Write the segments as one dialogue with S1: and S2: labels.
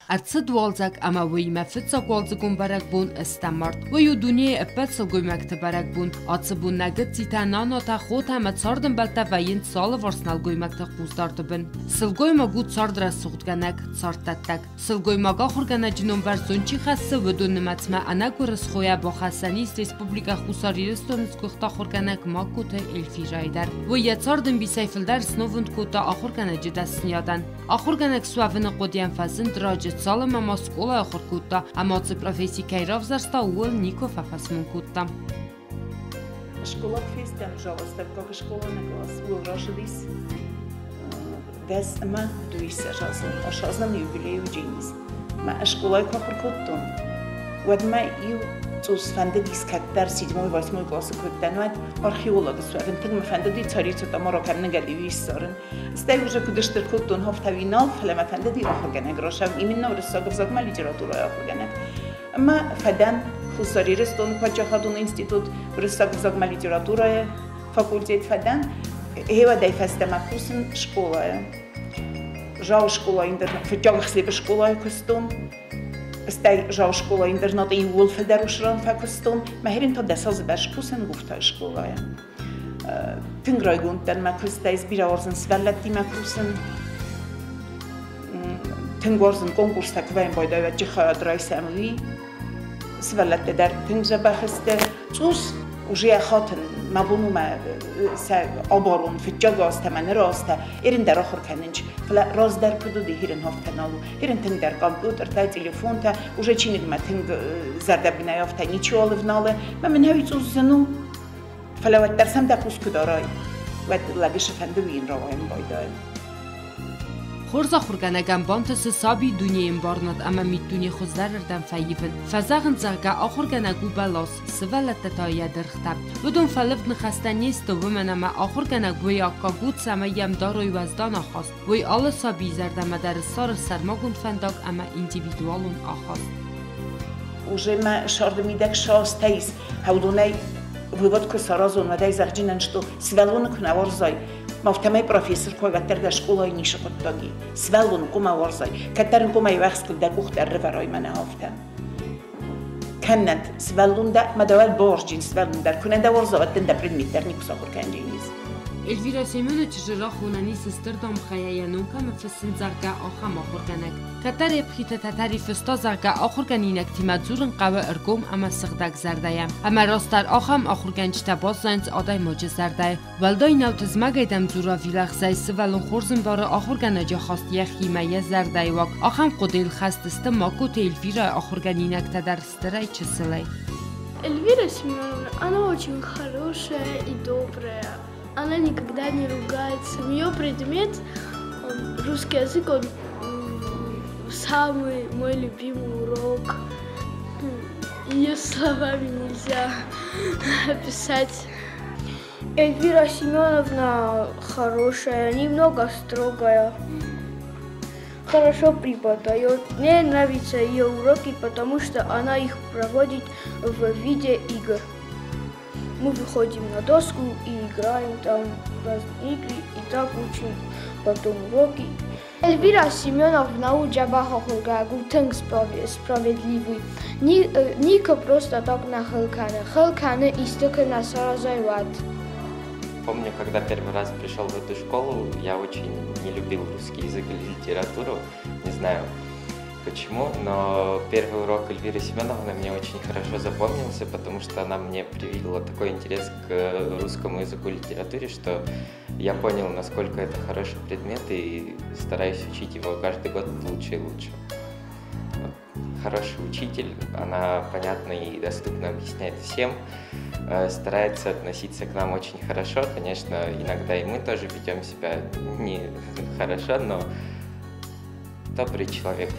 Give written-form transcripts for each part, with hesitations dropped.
S1: Ӕрцыд уалдзӕг ӕмӕ уыимӕ фыццаг уалдзыгон бӕрӕгбон ӕстӕм март. Уый у дунейы ӕппӕт сылгоймӕгты бӕрӕгбон. Ацы бон нӕ гыццитӕ, нанатӕ, хотӕ ӕмӕ цардӕмбӕлттӕ вӕййынц алыварс нӕлгоймӕгты хъусдарды бын. Сылгоймаг у цардрӕсугъдгӕнӕг, царддӕттӕг. Сылгоймаг ахуыргӕнӕджы ном бӕрзонд чи хӕссы, уыдон нымӕцмӕ ӕнӕгуырысхойӕ бахӕссӕн ис Республикӕ Хуссар Ирыстоны сгуыхт ахуыргӕнӕг Магкоты Эльфирӕйы дӕр. Уый йӕ цардӕмбисӕй фылдӕр снывонд кодта ахуыргӕнӕджы дӕсныйадӕн. Ахуыргӕнӕг суӕвыны хъуыдыйӕн фӕзынд раджы, цалынмӕ ма скъолайы ахуыр кодта ӕмӕ цы професси кӕй равзӕрста, ууыл никуы фӕфӕсмон кодта.
S2: Школа фестӕм жалостӕвкаг школа на класс уыл рашыдис дӕс ӕмӕ дыууиссӕдз азы ӕсазӕм юбилей уыдис. Мӕ скъолайы куы ахуыр кодтон, уӕд мӕ иу цъус фӕндыдис кӕддӕр седьмой, восьмой классы куы уыдтӕн, уӕд археолог суӕвын. Тынг мӕ фӕндыди царица Тамара кӕм ссарын. Стӕй уже куыд стыр кодтон, афтӕ нал, фӕлӕ мӕ фӕндыди ахуыргӕнӕг рацӕуын, именно уырыссаг ӕвзагмӕ литературӕйы ахуыргӕнӕг. Ӕмӕ фӕдӕн Хуссар Ирыстоны паддзахадон институт уырыссаг ӕвзагмӕ литературӕйы факультет фӕдӕн. Гъеуӕдӕй фӕстӕмӕ кусын скъолайы. Жау скъолайы интернат, фыццаг ӕхсӕвы скъолайы куыстон. Стӕй жау скъолайы интернаты иууыл фылдӕр ран фӕкуыстон. Мӕ хӕрин та дӕс азы бӕрц кусын Гуфтайы скъолайы. Тынг райгонд дӕн мӕ куыстӕй, бирӕ уарзын сывӕллӕттимӕ кусын. Тынг уарзын конкурстӕ куы вӕййын байдайӕджы хайад райсӕм, уый. Сывӕллӕттӕ дӕр тынг дзӕбӕх сты. Цъус уже хатын мӕ бон у мӕ сӕ абарон фыццаг азтӕ мӕ ныры азтӕ ерын дӕр ахуыр кӕнынч, фӕлӕ раздӕр куыд уыди, ерын афтӕ нал у. Ерын тынгдӕр компьютертӕ, телефонтӕ, уже чиныгмӕ тынг зӕрдӕбынӕй афтӕ ничиуал ӕвналы. Мӕ мын ӕви цъус зын у. Фӕлӕ уӕддӕр сӕм дӕ хъус куы дарай, уӕд лӕджы фӕнды уый рауайын байдайын.
S1: Хорз ахуыргӕнӕгӕн бантысы саби дунейы ӕмбарынад ӕмӕ миддуне хуыздӕрырдӕм фӕивын. Фӕзӕгъынц, зӕгъгӕ, ахуыргӕнӕг у бӕлас, сывӕллӕттӕ та йӕ дыргътӕ. Уыдон фӕлывд ныхӕстӕ не сты, уымӕн ӕмӕ ахуыргӕнӕг уый аккаг у, цӕмӕй йӕм дарой уӕздан ахаст. Уый алы сабийы зӕрдӕмӕ дӕр ссары сӕрмагонд фӕндаг ӕмӕ индивидуалон ахаст.
S2: Уже мӕ сӕрды мидӕг састӕис, уыдонӕй вывод куы саразон, уӕд ӕй зӕгъджынӕн, что сывӕллоны куы нӕ уарзай, афтӕмӕй профессор куы уӕддӕр дӕ скъолайы ницы хъуыддаг и. Сывӕллоны хъуамӕ уарзай, кӕддӕр ын хъуамӕ уӕхскыл дӕ къух дӕр рывӕрай мӕнӕ афтӕ. Кӕннӕд сывӕллон дӕ мӕ дӕуӕл барджын сывӕллон дӕр куы нӕ дӕ уарза, уӕд дын дӕ предмет дӕр никуы сахуыр кӕнджынис.
S1: Эльвира Семены чызджы рахонӕн ис стыр дамгъӕйӕ йӕ ном кӕм фыссынц, зӕгъгӕ, ахӕм ахуыргӕнӕг. Кӕддӕр Епхиты Тӕтӕри фыста, зӕгъгӕ, ахуыргӕнинӕгтимӕ дзурын хъӕуы ӕргом ӕмӕ сыгъдӕг зӕрдӕйӕ. Ӕмӕ растдӕр ахӕм ахуыргӕнджытӕ баззайынц адӕймаджы зӕрдӕйы. Уӕлдай нӕу тызмӕгӕй дӕм дзура вилӕхсӕй сывӕллон хорз ӕмбары ахуыргӕнӕджы ахаст йӕхимӕ, йӕ зӕрдӕйы уаг. Ахӕм хъуыдыйыл хӕст сты Макоты Эльвирӕйы ахуыргӕнинӕгтӕ дӕр стырӕй-чысылӕй.
S3: Эльвира Семеновна, она очень хорошая и добрая. Она никогда не ругается. Ее предмет, русский язык, он самый мой любимый урок. Ее словами нельзя описать.
S4: Эльвира Семеновна хорошая, немного строгая, хорошо преподает. Мне нравятся ее уроки, потому что она их проводит в виде игр. Мы выходим на доску и играем там разные игры, и так учим потом уроки.
S3: Эльвира Семеновна у дзӕбӕх ахуыргӕнӕг у тынг справедливый. Никуы просто так нӕ хыл кӕны. Хыл кӕны исты куы нӕ саразай, уӕд.
S5: Помню, когда первый раз пришел в эту школу, я очень не любил русский язык или литературу. Не знаю почему, но первый урок Эльвиры Семеновны мне очень хорошо запомнился, потому что она мне привила такой интерес к русскому языку и литературе, что я понял, насколько это хороший предмет, и стараюсь учить его каждый год лучше и лучше. Вот. Хороший учитель, она понятно и доступно объясняет всем, старается относиться к нам очень хорошо. Конечно, иногда и мы тоже ведем себя не хорошо, но добрый человек.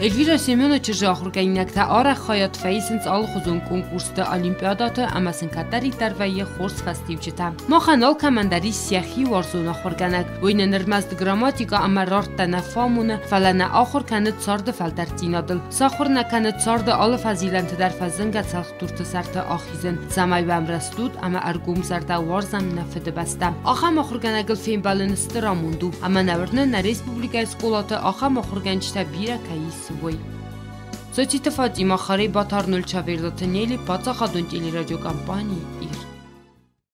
S1: Эльвира Семены чызджы ахуыргӕнинӕгтӕ арӕх хайад фӕисынц алыхуызон конкурсты, олимпиадӕты ӕмӕ сын кӕддӕриддӕр вӕййы хорз фӕстиуджытӕ. Махӕн алкӕмӕн дӕр ис йӕхи уарзон ахуыргӕнӕг. Уый нын ӕрмӕст грамматикӕ ӕмӕ рардтӕ нӕ фӕамоны, фӕлӕ нӕ ахуыр кӕны царды фӕлтӕрддзинадыл. Сахуыр нӕ кӕны царды алы фӕзилӕнты дӕр фӕзынгӕ цӕлхдурты сӕрты ахизын, цӕмӕй уӕм рӕстуд ӕмӕ ӕргомзӕрдӕ уарзӕм нӕ Фыдыбӕстӕ. Ахӕм ахуыргӕнӕгыл фембӕлын стыр амонд у, ӕмӕ нӕ уырны, нӕ республикӕйы скъолаты ахӕм ахуыргӕнджытӕ бирӕ кӕй ис, уый. Социты Фатима, Харебаты Арнольд Чаверлаты Нелли, паддзахадон телерадиокомпани «Ир».